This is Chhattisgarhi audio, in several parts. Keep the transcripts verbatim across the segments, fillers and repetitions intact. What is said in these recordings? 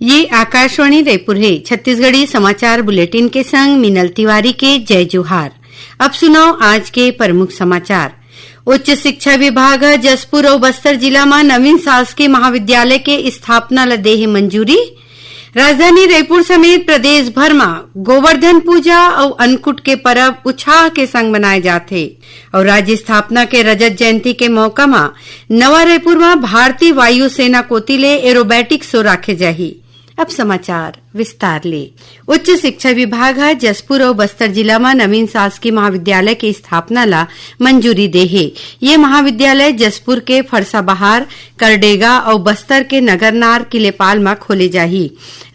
ये आकाशवाणी रायपुर हे। छत्तीसगढ़ी समाचार बुलेटिन के संग मीनल तिवारी के जय जोहार। अब सुनव आज के प्रमुख समाचार। उच्च शिक्षा विभाग ह जशपुर अउ बस्तर जिला म नवीन शासकीय महाविद्यालय के स्थापना ल दे हे मंजूरी। राजधानी रायपुर समेत प्रदेश भर म गोवर्धन पूजा अउ अन्नकूट के परब उत्साह के संग मनाए जाथे। अउ राज्य स्थापना के रजत जयंती के मौका म नवा रायपुर म भारतीय वायुसेना कोति ले aerobatic show राखे जाही। अब समाचार विस्तार ले। उच्च शिक्षा विभाग ह जशपुर अउ बस्तर जिला म नवीन शासकीय महाविद्यालय के स्थापना ला मंजूरी दे हे। ये महाविद्यालय जशपुर के फरसाबहार, करडेगा अउ बस्तर के नगरनार किलेपाल म खोले जाही।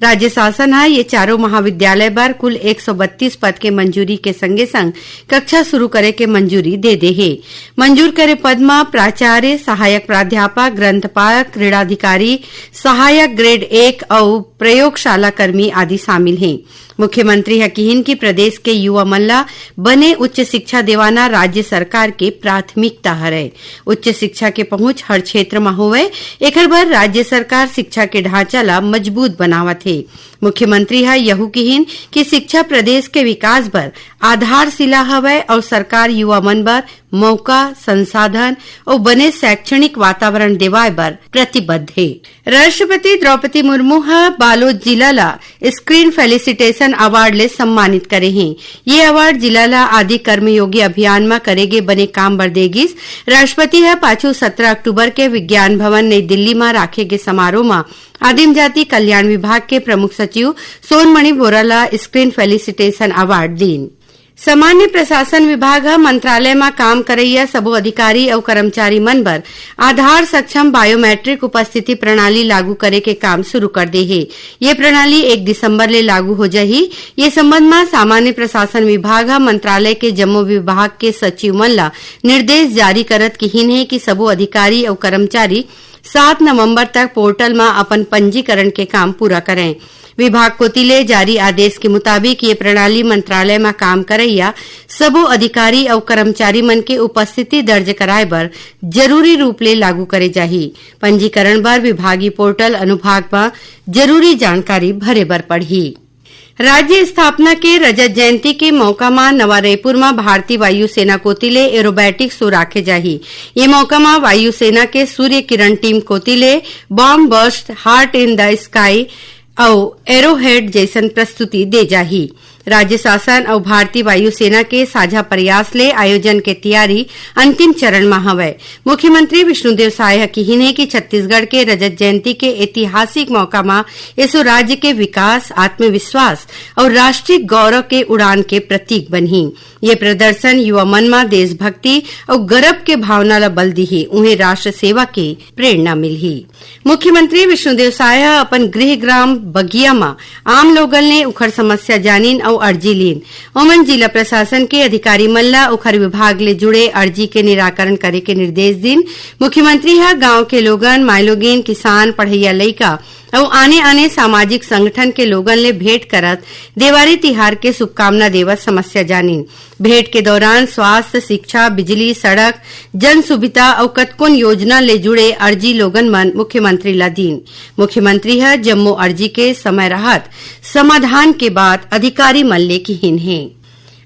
राज्य शासन ह ये चारों महाविद्यालय बर कुल एक सौ बत्तीस पद के मंजूरी के संगे संग कक्षा शुरू करे के मंजूरी दे दे हे। मंजूर करे पद म प्राचार्य, सहायक प्राध्यापक, ग्रंथपाल, क्रीड़ाधिकारी, सहायक grade एक अउ प्रयोगशाला कर्मी आदि शामिल हे। मुख्यमंत्री ह किहिन कि प्रदेश के युवा मन ला बने उच्च शिक्षा देवाना राज्य सरकार के प्राथमिकता हरय। उच्च शिक्षा के पहुंच हर क्षेत्र म होवय, एखर बर राज्य सरकार शिक्षा के ढांचा ला मजबूत बनावत हे। मुख्यमंत्री ह यहू किहिन कि शिक्षा प्रदेश के विकास बर आधारशिला हवय अउ सरकार युवा मन बर मौका, संसाधन अउ बने शैक्षणिक वातावरण देवाय बर प्रतिबद्ध हे। राष्ट्रपति द्रौपदी मुर्मू ह बालोद जिला ला Screen Felicitation Award ले सम्मानित करे हे। ये award जिला ला आदि कर्मयोगी अभियान म करे गे बने काम बर दे गिस। राष्ट्रपति ह पाछू सत्रह अक्टूबर के विज्ञान भवन नई दिल्ली म राखे गे समारोह म आदिम जाति कल्याण विभाग के प्रमुख सचिव सोनमणि बोरा ला Screen Felicitation Award दीन। सामान्य प्रशासन विभाग ह मंत्रालय म काम करइया सबो अधिकारी अउ कर्मचारी मन बर आधार सक्षम biometric उपस्थिति प्रणाली लागू करे के काम शुरू कर दे हे। ये प्रणाली एक दिसंबर ले लागू हो जाही। ये संबंध म सामान्य प्रशासन विभाग ह मंत्रालय के जम्मो विभाग के सचिव मन ला निर्देश जारी करत किहिन हे कि सबो अधिकारी अउ कर्मचारी सात नवंबर तक पोर्टल म अपन पंजीकरण के काम पूरा करें। विभाग कोति ले जारी आदेश के मुताबिक ये प्रणाली मंत्रालय म काम करइया सबो अधिकारी अउ कर्मचारी मन के उपस्थिति दर्ज कराए बर जरूरी रूप ले लागू करे जाही। पंजीकरण बर विभागीय पोर्टल अनुभाग म जरूरी जानकारी भरे बर पड़ही। राज्य स्थापना के रजत जयंती के मौका म नवा रायपुर म भारतीय वायुसेना कोति ले aerobatic show राखे जाही। ये मौका म वायुसेना के सूर्य किरण टीम कोति ले Bomb Burst, Heart in the Sky अउ Arrowhead जइसन प्रस्तुति दे जाही। राज्य शासन अउ भारतीय वायुसेना के साझा प्रयास ले आयोजन के तैयारी अंतिम चरण म हवय। मुख्यमंत्री विष्णुदेव साय ह किहिन हे कि छत्तीसगढ़ के रजत जयंती के ऐतिहासिक मौका म एसो राज्य के विकास, आत्मविश्वास अउ राष्ट्रीय गौरव के उड़ान के प्रतीक बनही। ये प्रदर्शन युवा मन म देशभक्ति अउ गरब के भावना ल बल दिही, उहें राष्ट्र सेवा के प्रेरणा मिलही। मुख्यमंत्री विष्णुदेव साय ह अपन गृह ग्राम बगिया म आम लोगन ले उखर समस्या जानिन अउ अर्जी लीन। ओमन जिला प्रशासन के अधिकारी मन ल उखर विभाग ले जुड़े अर्जी के निराकरण करे के निर्देश दीन। मुख्यमंत्री ह गांव के लोगन, माईलोगिन, किसान, पढ़इया लइका अउ आने-आने सामाजिक संगठन के लोगन ले भेंट करत देवारी तिहार के शुभकामना देवत समस्या जानिन। भेंट के दौरान स्वास्थ्य, शिक्षा, बिजली, सड़क, जन सुविधा अउ कतकोन योजना ले जुड़े अर्जी लोगन मन मुख्यमंत्री ला दीन। मुख्यमंत्री ह जम्मो अर्जी के समय रहत समाधान के बात अधिकारी मन ले किहिन हे।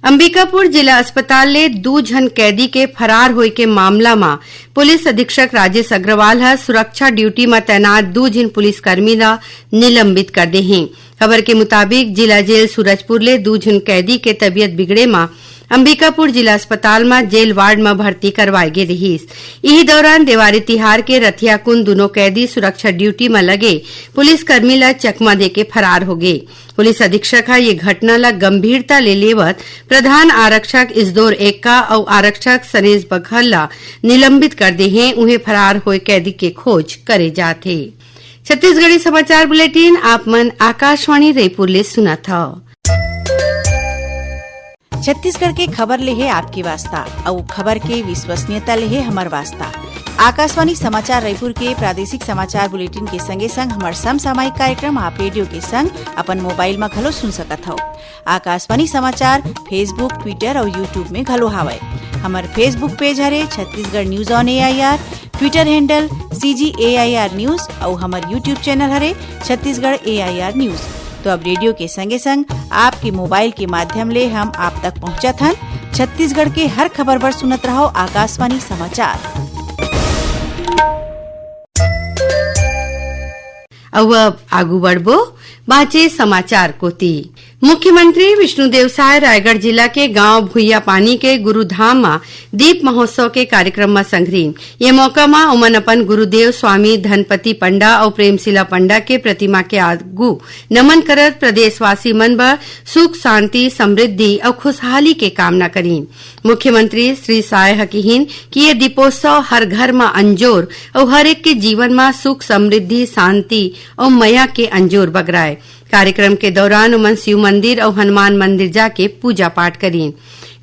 अंबिकापुर जिला अस्पताल ले दू झन कैदी के फरार होए के मामला म पुलिस अधीक्षक राजेश अग्रवाल ह सुरक्षा ड्यूटी म तैनात दू झिन पुलिसकर्मी ला निलंबित कर दे हे। खबर के मुताबिक, जिला जेल सूरजपुर ले दू झिन कैदी के तबीयत बिगड़े म अंबिकापुर जिला अस्पताल म जेल वार्ड म भर्ती करवाए गे रिहिस। इही दौरान देवारी तिहार के रथियाकुंद दूनों कैदी सुरक्षा ड्यूटी म लगे पुलिसकर्मी ला चकमा देके फरार हो गे। पुलिस अधीक्षक ह ये घटना ला गंभीरता ले लेवत प्रधान आरक्षक इसदोर एक्का अउ आरक्षक सनेस बघेल ला निलंबित कर दे हे। उहें, फरार होए कैदी के खोज करे जात हे। छत्तीसगढ़ी समाचार बुलेटिन आप मन आकाशवाणी रायपुर ले सुनत हव। छत्तीसगढ़ के खबर ले हे आपके वास्ता, अउ खबर के विश्वसनीयता ले हे हमर वास्ता। आकाशवाणी समाचार रायपुर के प्रादेशिक समाचार बुलेटिन के संगे संग हमर समसामयिक कार्यक्रम आप रेडियो के संग अपन मोबाइल म घलो सुन सकत हव। आकाशवाणी समाचार Facebook, Twitter अउ YouTube में घलो हावय। हमर Facebook पेज हरे Chhattisgarh News on A I R। Twitter handle C G A I R News अउ हमर YouTube channel हरे Chhattisgarh A I R News। तो अब रेडियो के संगे संग आपके मोबाइल के माध्यम ले हम आप तक पहुंचत हन। छत्तीसगढ़ के हर खबर बर सुनत रहो आकाशवाणी समाचार। अउ अब आगू बढ़बो बांचे समाचार कोती। मुख्यमंत्री विष्णुदेव साय रायगढ़ जिला के गांव भुइया पानी के गुरुधाम म दीप महोत्सव के कार्यक्रम म संघरीन। ये मौका म ओमन अपन गुरुदेव स्वामी धनपति पंडा अउ प्रेमशीला पंडा के प्रतिमा के आगू नमन करत प्रदेशवासी मन बर सुख, शांति, समृद्धि अउ खुशहाली के कामना करीन। मुख्यमंत्री श्री साय ह किहिन कि ये दीपोत्सव हर घर म अंजोर अउ हर एक के जीवन म सुख, समृद्धि, शांति अउ मया के अंजोर बगराय। कार्यक्रम के दौरान ओमन शिव मंदिर अउ हनुमान मंदिर जाके पूजा पाठ करीन।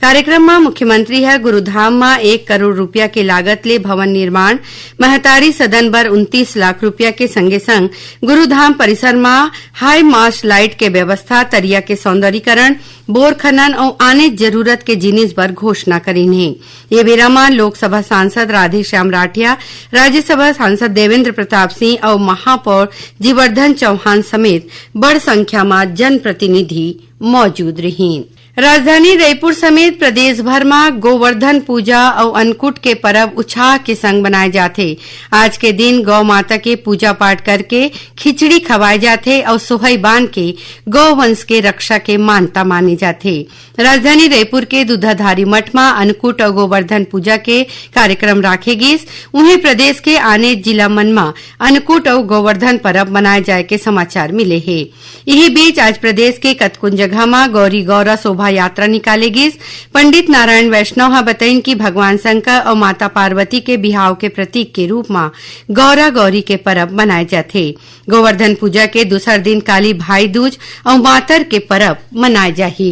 कार्यक्रम म मुख्यमंत्री ह गुरुधाम म एक करोड़ रुपया के लागत ले भवन निर्माण, महतारी सदन बर उनतीस लाख रुपया के संगे संग गुरुधाम परिसर म हाई मास्ट लाइट के व्यवस्था, तरिया के सौंदर्यीकरण, बोर खनन अउ आने जरूरत के जिनिस बर घोषणा करीन हे। ये बेरा म लोकसभा सांसद राधेश्याम राठिया, राज्यसभा सांसद देवेंद्र प्रताप सिंह अउ महापौर जीवर्धन चौहान समेत बड़ संख्या म जनप्रतिनिधि मौजूद रहिन। राजधानी रईपुर समेत प्रदेश भर म गोवर्धन पूजा अउ अन्नकूट के परब उछाह के संग मनाए जाथे। आज के दिन गौ माता के पूजा पाठ करके खिचड़ी खवाए जाथे अउ सोहई बांध के गौ वंश के रक्षा के मानता माने जाथे। राजधानी रईपुर के दूधाधारी मठ म अन्नकूट अउ गोवर्धन पूजा के कार्यक्रम राखे गिस। उहें, प्रदेश के आने जिला मन म अन्नकूट अउ गोवर्धन परब मनाए जाए के समाचार मिले हे। इही बीच, आज प्रदेश के कतकोन जगह म गौरी गौरा शोभा यात्रा निकाले गिस। पंडित नारायण वैष्णव ह बतइन कि भगवान शंकर अउ माता पार्वती के बिहाव के प्रतीक के रूप म गौरा गौरी के परब मनाए जाथे। गोवर्धन पूजा के दूसर दिन काली भाई दूज अउ मातर के परब मनाए जाही।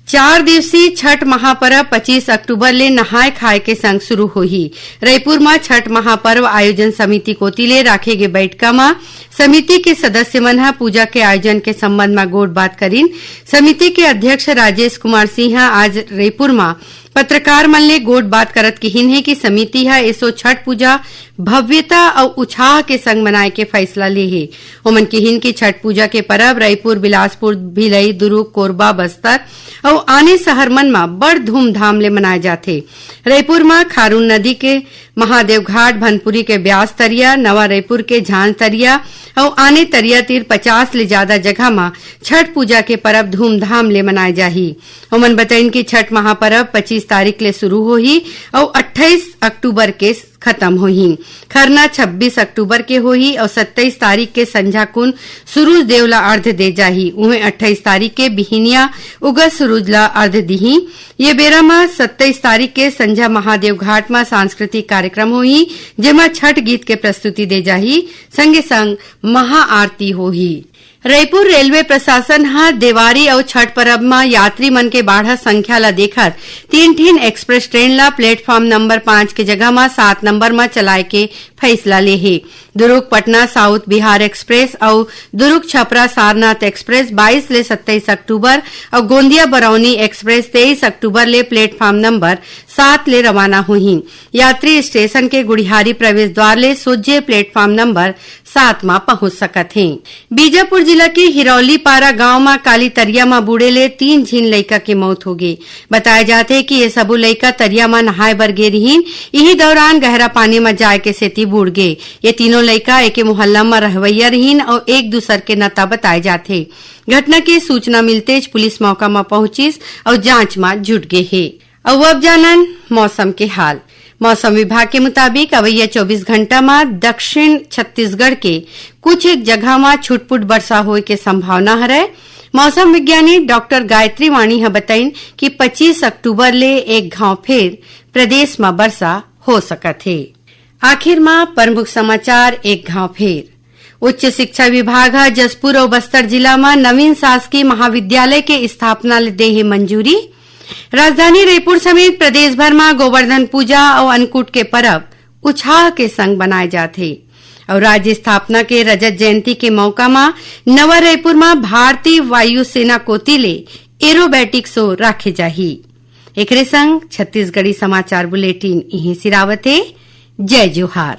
चार दिवसीय छठ महापर्व पच्चीस अक्टूबर ले नहाय खाय के संग शुरू होही। रईपुर म छठ महापर्व आयोजन समिति कोति ले राखे गे बैठका म समिति के सदस्य मन ह पूजा के आयोजन के संबंध म गोठ बात करिन। समिति के अध्यक्ष राजेश कुमार सिंह ह आज रईपुर म पत्रकार मन ले गोठ बात करत किहिन हे कि समिति ह एसो छठ पूजा भव्यता अउ उछाह के संग मनाए के फैसला ले हे। ओमन किहिन कि छठ पूजा के परब रईपुर, बिलासपुर, भिलई, दुरूग, कोरबा, बस्तर अउ आने शहर मन म बड़ धूमधाम ले मनाए जाथे। रईपुर म खारून नदी के महादेव घाट, भनपुरी के ब्यास तरिया, नवा रईपुर के झांझ तरिया अउ आने तरिया तीर पचास ले जादा जगह म छठ पूजा के परब धूमधाम ले मनाए जाही। ओमन बतइन कि छठ महापरब पच्चीस तारीख ले शुरू होही अउ अट्ठाईस अक्टूबर के खतम होही। खरना छब्बीस अक्टूबर के होही अउ सत्ताईस तारीख के संझा कुन सूरज देव ला अर्घ दे जाही। उहें, अट्ठाईस तारीख के बिहिनिया उगत सूरज ला अर्घ दिही। ये बेरा म सत्ताईस तारीख के संझा महादेव घाट म सांस्कृतिक कार्यक्रम होही, जेमा छठ गीत के प्रस्तुति दे जाही, संगे संग महाआरती होही। रईपुर रेलवे प्रशासन ह देवारी अउ छठ परब म यात्री मन के बाढ़त संख्या ल देखत तीन ठिन एक्सप्रेस ट्रेन ल प्लेटफॉर्म नंबर पाँच के जगह म सात नंबर म चलाए के फैसला ले हे। दुर्ग पटना साउथ बिहार एक्सप्रेस अउ दुर्ग छपरा सारनाथ एक्सप्रेस बाईस ले सत्ताईस अक्टूबर अउ गोंदिया बरौनी एक्सप्रेस तेईस अक्टूबर ले प्लेटफॉर्म नंबर सात ले रवाना होही। यात्री स्टेशन के गुढ़ियारी प्रवेश द्वार ले सोझे प्लेटफॉर्म नंबर सात म पहुंच सकत हे। बीजापुर जिला के हिरौली पारा गांव म काली तरिया म बूड़े ले तीन झिन लइका के मौत होगे। बताया जाथे कि ये सबो लइका तरिया म नहाए बर गे रिहिन। इही दौरान गहरा पानी म जाए के सेती बूड़ गे। ये तीनों लइका एके मोहल्ला म रहवइया रिहिन अउ एक दूसर के नता बताए जाथे। घटना के सूचना मिलतेच पुलिस मौका म पहुंचिस अउ जांच म जुट गे हे। अउ अब जानन मौसम के हाल। मौसम विभाग के मुताबिक अवइया चौबीस घंटा म दक्षिण छत्तीसगढ़ के कुछ एक जगह म छुटपुट बरसा होए के संभावना हरय। मौसम विज्ञानी डॉक्टर गायत्री वाणी ह बतइन कि पच्चीस अक्टूबर ले एक घांव फेर प्रदेश म बरसा हो सकत हे। आखिर म प्रमुख समाचार एक घांव फेर। उच्च शिक्षा विभाग ह जशपुर अउ बस्तर जिला म नवीन शासकीय महाविद्यालय के स्थापना ल दे हे मंजूरी। राजधानी रईपुर समेत प्रदेश भर म गोवर्धन पूजा अउ अन्नकूट के परब उछाह के संग मनाए जाथे। अउ राज्य स्थापना के रजत जयंती के मौका म नवा रईपुर म भारतीय वायुसेना कोति ले एरोबैटिक शो राखे जाही। एकरे संग छत्तीसगढ़ी समाचार बुलेटिन इहें सिरावत हे। जय जोहार।